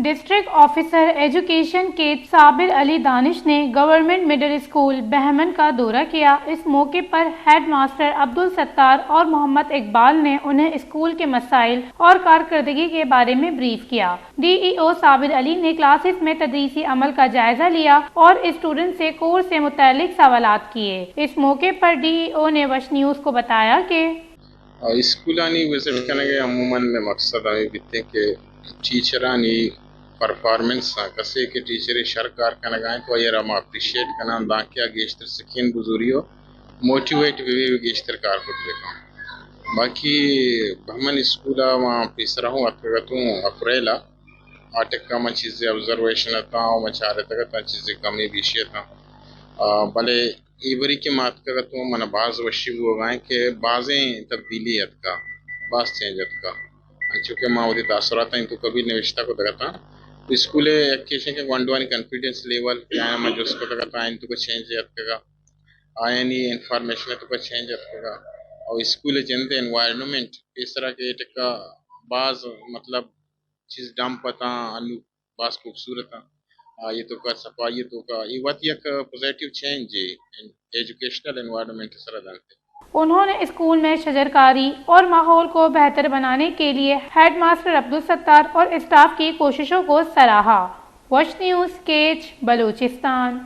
District officer education catch صابر علی دانش نے government middle school بہمن کا دورہ کیا۔ اس موقع پر ہیڈ ماسٹر عبدالستار اور محمد اقبال نے انہیں اسکول کے مسائل اور کارکردگی کے بارے میں بریف کیا۔ ڈی ای او صابر علی نے کلاسز میں تدریسی عمل کا جائزہ لیا اور اسٹوڈنٹ سے کورس سے متعلق سوالات کیے۔ اس موقع پر ڈی ای او نے وش نیوز کو بتایا کہ اسکولانی وزٹ کنگ ءِ عموماً مئے مقصد ہمے بیتیں کہ ٹیچرانی پرفارمنس ءَ، کسے کہ ٹیچرے شر کار کنگ ءَ انت، تو آئی ءَ را ما اپریشیٹ کناں، دانکہ آ گیشتر سکین بزوری ءُ موٹیویٹ بہ بی، گیشتر کار کت بہ کن۔ باقی بہمن اسکول ءَ ما پیسرا ہوں اتکگ اتوں اپریل ءَ، آ ٹکا ما چیزے آبزرویشن اتاں ءُ ما چارتگ اتاں چیزے کمی بیشی اتاں۔ آ، بلے اے بری کہ ما اتکگ اتوں، من ءَ باز وشی بوگ ءَ انت کہ بازیں تبدیلی اتکا، باز چینج اتکا۔ انچو کہ ما وتی تاثراتانی توکا بھی نوشتہ کتگ اتاں۔ اسکول ءِ یک ایش انت کہ گونڈوانی کانفیڈنس لیول کہ آیاں ما جست کتگ اتاں، آیانی توکا چینج اتکگ ءَ، آیانی انفارمیشن ءِ توکا چینج اتکگ ءَ، اور اسکول ءِ جند ءِ انوائرمنٹ پیسرا کہ اے ٹکا باز، مطلب، چیز ڈمپ اتاں، انو باز خوبصورت آں۔ آ، اے توکا صفائی ءِ توکا اے وت یک پوزیٹیو چینج ءِ ایجوکیشنل انوائرمنٹ ءِ سرا دنت۔ انہوں نے اسکول میں شجرکاری اور ماحول کو بہتر بنانے کے لیے ہیڈ ماسٹر عبدالستار اور اسٹاف کی کوششوں کو سراہا۔ وش نیوز کیچ بلوچستان۔